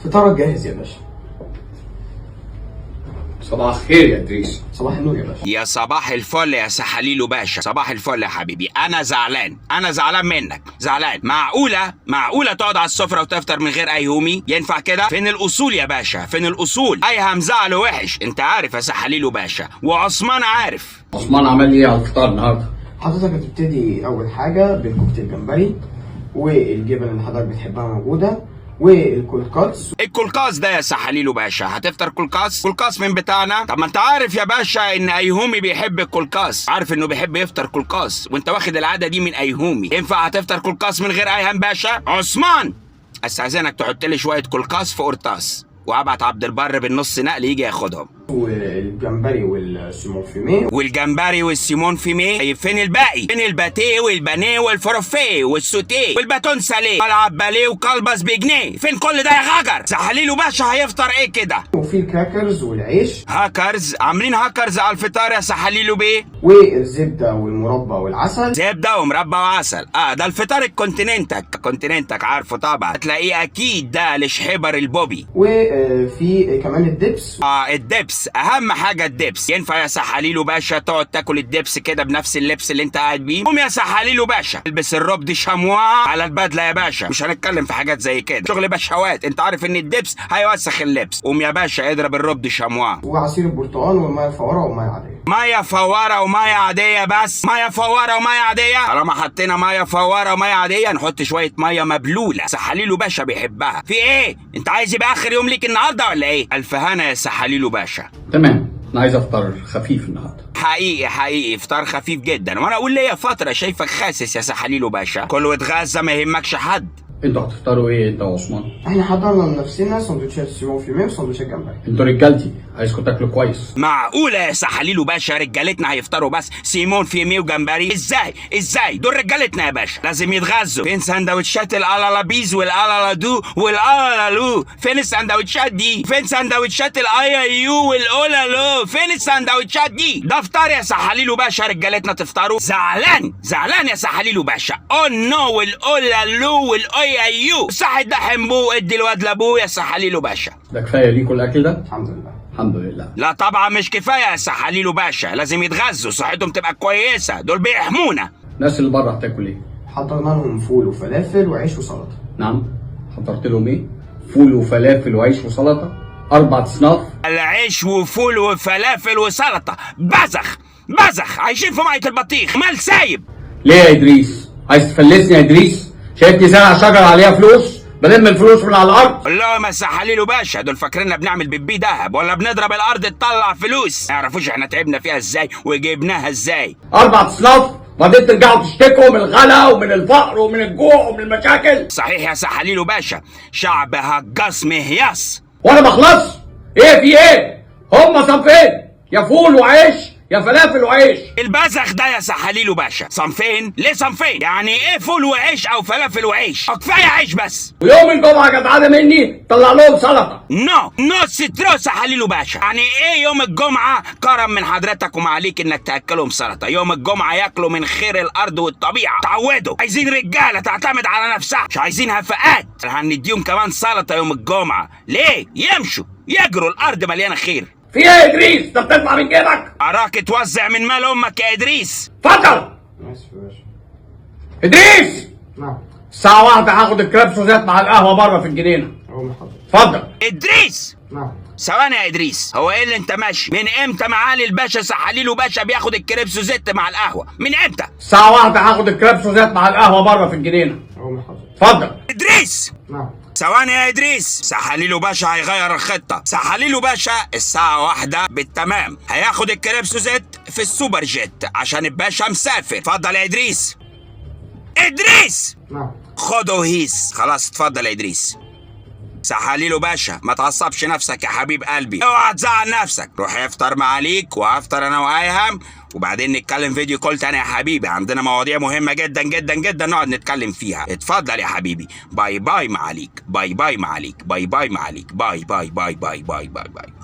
فطارك جاهز يا باشا. صباح الخير يا ادريس. صباح النور يا باشا. يا صباح الفل يا سحاليلو باشا، صباح الفل يا حبيبي. انا زعلان، انا زعلان منك، زعلان. معقولة معقولة تقعد على السفرة وتفطر من غير ايهومي؟ ينفع كده؟ فين الاصول يا باشا؟ فين الاصول؟ ايهم زعله وحش، انت عارف يا سحاليلو باشا، وعثمان عارف. عثمان عمل لي ايه على الفطار النهارده؟ حضرتك هتبتدي اول حاجة بالكفتة الجمبري والجبن اللي حضرتك بتحبها موجودة والكولكاتس. الكلكاس ده يا سحاليلو باشا، هتفطر كلكاس؟ كلكاس من بتاعنا؟ طب ما انت عارف يا باشا ان ايهومي بيحب الكلكاس، عارف انه بيحب يفطر كلكاس، وانت واخد العادة دي من ايهومي. ينفع هتفطر كلكاس من غير ايهم باشا؟ عثمان، استاذنك تحط لي شوية كلكاس في قرطاس، وابعت عبد البر بالنص نقل يجي ياخدهم. والجمبري وال saumon fumé. والجمبري وال saumon fumé. طيب فين الباقي؟ فين الباتيه والبانيه والفروفيه والسوتيه وال bâton salé والعب باليه وكلبس بجنيه؟ فين كل ده يا غجر؟ سحاليلو باشا هيفطر ايه كده؟ وفي ال crackers والعيش. هاكرز، عاملين هاكرز على الفطار يا سحاليلو بيه؟ والزبده والمربى والعسل. زبدة ومربى وعسل. ده الفطار الكونتيننتك، كونتيننتك عارفه طبعا، هتلاقيه اكيد ده لشحبر البوبي. وفي كمان ال dips. ال dips، اهم حاجة ال dips. ينفع يا سحاليلو باشا تقعد تاكل ال dips كده بنفس اللبس اللي انت قاعد بيه؟ قوم يا سحاليلو باشا البس ال robe de chamois على البدلة يا باشا، مش هنتكلم في حاجات زي كده، شغل باشوات، انت عارف ان ال dips هيوسخ اللبس. قوم يا باشا اضرب ال robe de chamois. وعصير البرتقال والمية الفواره والمية العادية. مية فواره ومية عادية بس، مية فواره ومية عادية. طالما حطينا مية فواره ومية عادية نحط شوية مية مبلوله، سحاليلو باشا بيحبها. في ايه؟ انت عايز يبقى اخر يوم ليك النهارده ولا ايه؟ الف هنا يا سحاليلو باشا. تمام، انا عايز افطر خفيف النهارده. حقيقي حقيقي فطار خفيف جدا، وانا اقول ليا فترة شايفك خاسس يا سحاليلو باشا، كل واتغذى ما يهمكش حد. انتوا هتفطروا ايه انت وعثمان؟ احنا حضرنا لنفسنا سندوتشات saumon fumé وسندوتشات جمبري. انتوا رجالتي، عايزكم تاكلوا كويس. معقولة يا سحاليلو باشا رجالتنا هيفطروا بس saumon fumé وجمبري؟ ازاي ازاي؟ دول رجالتنا يا باشا، لازم يتغذوا. فين سندوتشات الالالابيز والالالادو والالالالو؟ فين السندوتشات دي؟ فين سندوتشات الاي يو والاولالو؟ فين السندوتشات دي؟ ده فطار يا سحاليلو باشا رجالتنا تفطروا؟ زعلان زعلان يا سحاليلو باشا. oh no والاولالو والاي يو، صح ده حنبو، ادي الواد لابوه يا سحاليلو باشا. ده كفاية ليكوا الاكل ده؟ الحمد لله. الحمد لله. لا طبعا مش كفاية يا سحاليلو باشا، لازم يتغذوا، صحتهم تبقى كويسة، دول بيحمونا. الناس اللي بره هتاكل ايه؟ حضرنا لهم فول وفلافل وعيش وسلطة. نعم، حضرت لهم ايه؟ فول وفلافل وعيش وسلطة، 4 اصناف. العيش وفول وفلافل وسلطة، بزخ بزخ، عايشين في مية البطيخ، مال سايب. ليه يا ادريس؟ عايز تفلسني يا ادريس؟ شايفني زرع شجرة عليها فلوس؟ بلم الفلوس من على الارض. قول لهم يا سحاليلو باشا، دول فاكريننا بنعمل بيبي دهب ولا بنضرب الارض تطلع فلوس، ما يعرفوش احنا تعبنا فيها ازاي وجبناها ازاي. 4 اصناف، وبعدين ترجعوا تشتكوا من الغلا ومن الفقر ومن الجوع ومن المشاكل. صحيح يا سحاليلو باشا، شعب هجاص مهيص. وانا بخلص ايه في ايه؟ هم صنفين، يا فول وعيش يا فلافل وعيش. البزخ ده يا سحاليلو باشا صنفين؟ ليه صنفين؟ يعني ايه فول وعيش او فلافل وعيش؟ أو كفاية عيش بس. ويوم الجمعة جدعانه مني طلع لهم سلطة. no no c'est trop سحاليلو باشا، يعني ايه يوم الجمعة؟ كرم من حضرتك وما عليك انك تاكلهم سلطة، يوم الجمعة ياكلوا من خير الارض والطبيعة، تعودوا، عايزين رجاله تعتمد على نفسها، مش عايزين هفاءات. هنديهم كمان سلطة يوم الجمعة، ليه؟ يمشوا يجروا، الارض مليانة خير. في ايه يا ادريس؟ انت بتدفع من جيبك؟ اراك توزع من مال امك يا ادريس. اتفضل. انا اسف يا باشا. ادريس، نعم. الساعة 1 هاخد الكريب سوزات مع القهوة بره في الجنينة. اول ما حضرتك. اتفضل. ادريس. نعم. ثواني يا ادريس، هو ايه اللي انت ماشي؟ من امتى معالي الباشا سحاليلو باشا بياخد الكريب سوزيت مع القهوة؟ من امتى؟ الساعة 1 هاخد الكريب سوزات مع القهوة بره في الجنينة. اول ما حضرتك. اتفضل. ادريس. نعم. ثواني يا ادريس، سحاليلو باشا هيغير الخطة. سحاليلو باشا الساعة 1 بالتمام هياخد الكريب سوزيت في السوبر جيت عشان الباشا مسافر. اتفضل يا ادريس. ادريس. نعم. خده هيس. خلاص اتفضل يا ادريس. سحاليلو باشا ما تعصبش نفسك يا حبيب قلبي، اوعى تزعل نفسك، روح افطر معاليك وافطر انا وايهم، وبعدين نتكلم video call تاني يا حبيبي، عندنا مواضيع مهمة جدا جدا جدا نقعد نتكلم فيها. اتفضل يا حبيبي، bye bye معاليك، bye bye معاليك، bye bye معاليك، bye bye bye bye bye bye bye.